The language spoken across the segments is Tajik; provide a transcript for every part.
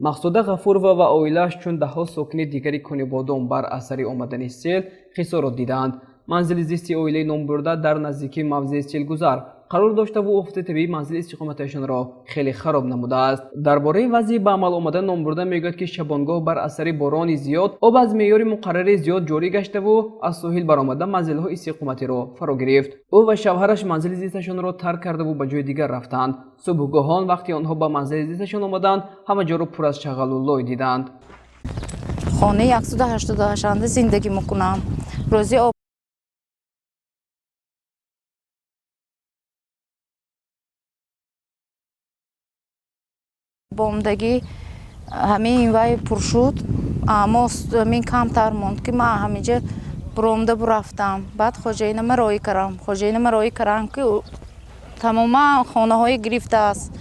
Мақсуда Ғафурова ва оилааш чун даҳҳо сокини дигари Конибодом бар асари омадани сел хисорот дидаанд. Манзили зисти оилаи номбурда дар наздикии мавзеи селгузар қарор доштаву офати табиӣ манзили истиқоматашонро хеле хароб намудааст. Дар бораи вазъи ба амал омада номбурда мегӯяд, ки шабонгоҳ бар асари борони зиёд об аз меъёри муқаррари зиёд ҷорӣ гаштаву аз соҳил баромада манзилҳои истиқоматиро фаро гирифт. Ӯ ва шавҳараш манзили зисташонро тарк кардаву ба ҷои дигар рафтанд. Субҳгоҳон вақте онҳо ба манзили зисташон омаданд, ҳама ҷоро пур аз шағалу лой диданд. Хонаи 188-анда зиндагӣ мекунам. Рӯзи обомдагӣ ҳамин вай пур шуд, аммо ҳамин камтар монд, ки ман ҳаминҷа буромда бурафтам. Баъд хоҷаинама роҳӣ кардам. Хоҷаинама роҳӣ кардам, ки тамоман хонаҳое гирифтааст.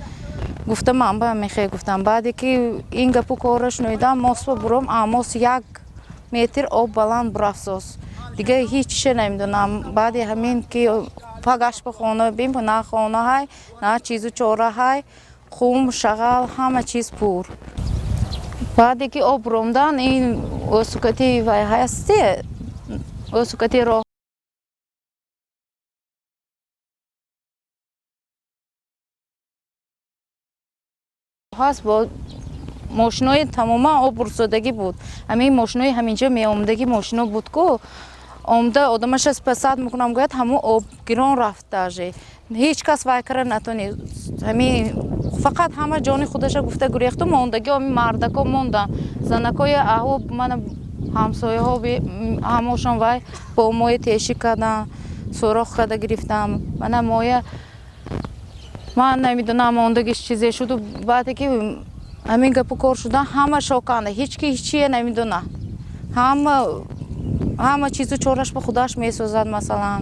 Гуфта ман ба мехе гуфтам. Баъде ки ин гапу корро шунидам, мосба буром, амос 1 метр об баланд бурафтоз. Дига ҳеҷ чизе намедонам. Баъди ҳамин ки пагаш ба хона бим, на хона ҳай, на чизу чора ҳай, хум, шағал, ҳама чиз пур. Баъде ки об ромдан, ин осукати вай ҳасте, осукати роҳ ҳаст, бо мошинои тамоман об бурсодагӣ буд. Ҳамин мошинои ҳаминҷо меомадагӣ мошино буд ку, омда одамаша спасать мекунам гӯяд, ҳамун об гирон рафт. Даже ҳеҷ кас вай кара натонист. Ҳамин фақат ҳама ҷони худаша гуфта гурехту мондагӣ ҳамин мардако мондан, занакои аҳо, мана ҳамсояҳо ҳамошон вай бо моя тешӣ кардан, сурох карда гирифтам. Мана моя ман намедонам мондагиш чизе шуду. Баъде ки ҳамин гапу кор шудан, ҳама шоканда, ҳеҷ ки ҳечие намедона. Ҳама ҳама чизу чораш ба худаш месозад. Масалан,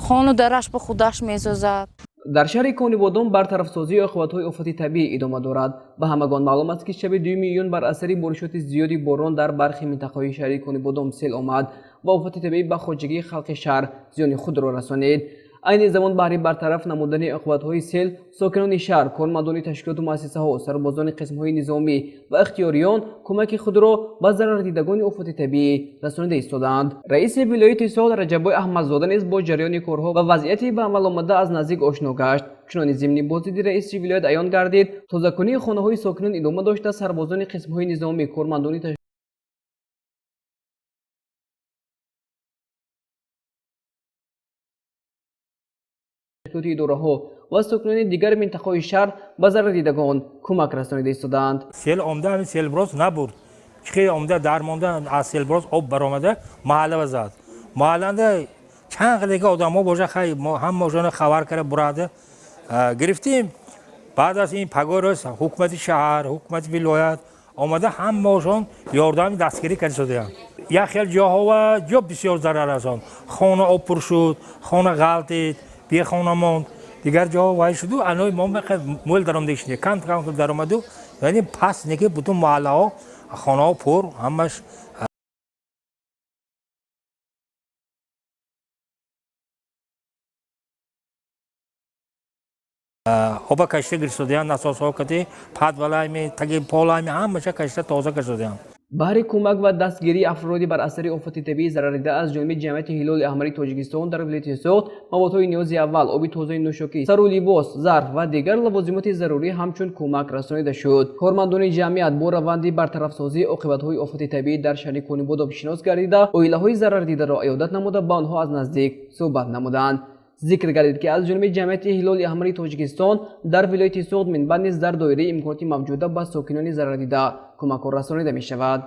хону дараш ба худаш месозад. Дар шаҳри Конибодом бартарафсозии оқибатҳои офати табиӣ идома дорад. Ба ҳамагон маълум аст, ки шаби 2 июн бар асари боришоти зиёди борон дар бархи минтақаҳои шаҳри Конибодом сел омад ва офати табиӣ ба хоҷагии халқи шаҳр зиёни худро расонид. Айни замон баҳри бартараф намудани оқибатҳои сел сокинони шаҳр, кормандони ташкилоту муассисаҳо, сарбозони қисмҳои низомӣ ва ихтиёриён кӯмаки худро ба зарардидагони офати табиӣ расонида истодаанд. Раиси вилояти Суғд Раҷаббой Аҳмадзода низ бо ҷараёни корҳо ва вазъияти ба амал омада аз наздик ошно гашт. Чунони зимни боздиди раиси вилоят аён гардид, тозакунии хонаҳои сокинон идома дошта, сарбозони қисмҳои низомӣ, кормандони ташкилоти идораҳо ва сокинони дигар минтақаҳои шаҳр ба зарардидагон кӯмак расонида истодаанд. Сел омда, ҳамин селброз набурд. Чихе омда дармонда, аз селброз об баромада маҳалла зад. Маҳалланда чанд қадаки одамҳо боша, хай ҳамаошона хабар кара бурада гирифтем. Баъд аз ин пагоҳ рӯз ҳукумати шаҳр, ҳукумати вилоят омада, ҳамаошон ёрдами дастгирӣ карда шудаанд. Як хел ҷоҳова ҷо бисёр зарар расон, хона об пур шуд, хона ғалтид, бехона монд. Дигар ҷоҳо вай шуду, анои мо мӯл даромада шуд, кам кам даромаду, яъне пас неки бутун маҳаллаҳо хонаҳо пур, ҳамаш оба кашида гирифтодаянд, насосҳо кати, подвалайми, таги полайми, ҳамаша кашида тоза кашидаянд. Баҳри кӯмак ва дастгирии афроди бар асари офати табиӣ зарардида аз ҷониби Ҷамъияти Ҳилоли Аҳмари Тоҷикистон дар вилояти Суғд маводҳои ниёзи аввал, оби тозаи нӯшокӣ, сару либос, зарф ва дигар лавозимоти зарурӣ ҳамчун кӯмак расонида шуд. Кормандони ҷамъият бо раванди бартарафсозии оқибатҳои офати табиӣ дар шаҳри Конибодом шинос гардида, оилаҳои зарардидаро иёдат намуда, ба онҳо аз наздик суҳбат намуданд. Зикр гардид, ки аз ҷониби Ҷамъияти Ҳилоли Аҳмари Тоҷикистон дар вилояти Суғд минбаъд низ дар доираи имконоти мавҷуда ба сокинони зарардида кӯмакҳо расонида мешавад.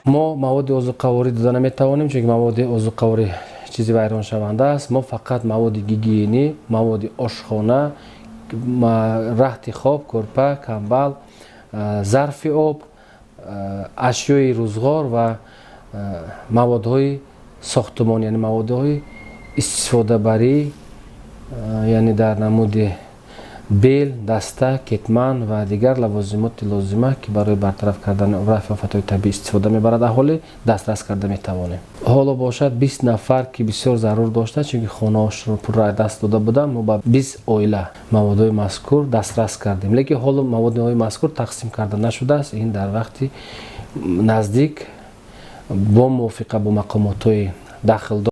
Мо маводи озуқаворӣ дода наметавонем, чунки маводи озуқаворӣ чизи вайроншаванда аст. Мо фақат маводи гигиенӣ, маводи ошхона, рахти хоб, кӯрпа, камбал, зарфи об, ашёи рӯзғор ва маводҳои сохтумон, яъне маводҳои Истифодабарӣ, яъне дар намуди бел, даста, кетман ва дигар лавозимоти лозима, ки барои бартараф кардани рафъи офатҳои табиӣ истифода мебарад аҳолӣ, дастрас карда метавонем. Ҳоло бошад, 20 нафар, ки бисёр зарур доштанд, чунки хонаҳошро пурра даст дода буданд, мо ба 20 оила маводҳои мазкур дастрас кардем, лекин ҳоло маводҳои мазкур тақсим карда нашудааст. Ин дар вақти наздик бо мувофиқа бо мақомотҳои дахлдор.